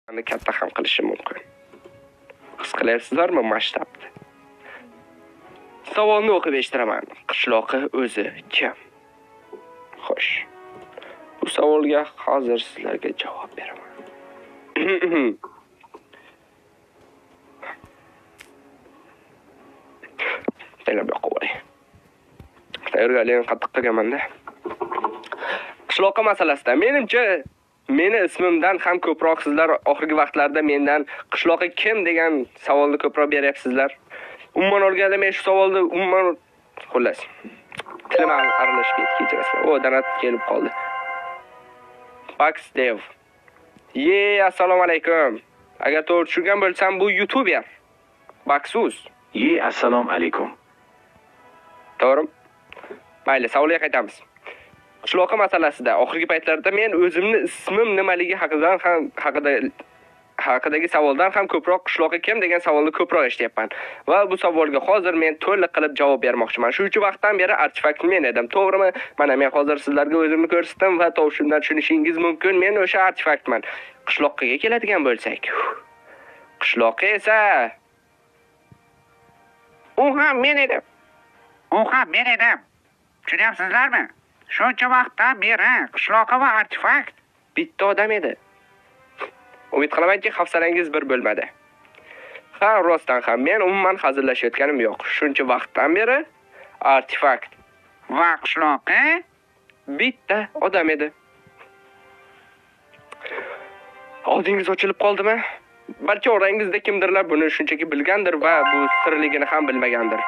Katta ham qilishi mumkin. His qilyapsizlarmi masshtabni? Savolni o'qib eshittiraman. Qishloqi o'zi kim? Xo'sh. Bu savolga hozir sizlarga javob beraman. Tayyorlab yoqib olay. Tayyorgarlikni qattiq qilganman-da. Qishloqi masalasida menimcha meni ismimdan ham ko'proq sizlar oxirgi vaqtlarda mendan qishloqi kim degan savolni ko'proq beryapsizlar. Umuman olganda men shu savolni umuman xullas tilim aralashib ketdi, kechirasizlar. O, donat kelib qoldi. Pax Dev. Ye, assalomu alaykum. Agar to'g'ri tushungan bo'lsam, bu YouTuber. Baxuz. Ye, assalomu alaykum. To'g'rimi? Mayli, savolga qaytamiz. Qishloqi masalasida oxirgi paytlarda men o'zimni ismim nimaligi haqidagi savoldan ham ko'proq qishloqi kim degan savolni ko'proq eshityapman. Va bu savolga hozir men to'liq qilib javob bermoqchiman. Shuncha vaqtdan beri artefakt men edim, to'g'rimi? Mana men hozir sizlarga o'zimni ko'rsatdim va tovushimdan tushunishingiz mumkin. Men o'sha artefaktman. Qishloqqa keladigan bo'lsak, qishloqi esa u ham men edim. U ham men edim. Tushunyapsizlarmi? Shuncha vaqtdan beri qishloqi va artefakt bitta odam edi. Umid qilamanki, hafsalangiz bir bo'lmadi. Ha, rostdan ham men umuman hazillashayotganim yo'q. Shuncha vaqtdan beri artefakt va qishloqi bitta odam edi. Oldingiz ochilib qoldimi? Balki orangizda kimdirlar buni shunchaki bilgandir va bu sirligini ham bilmagandir.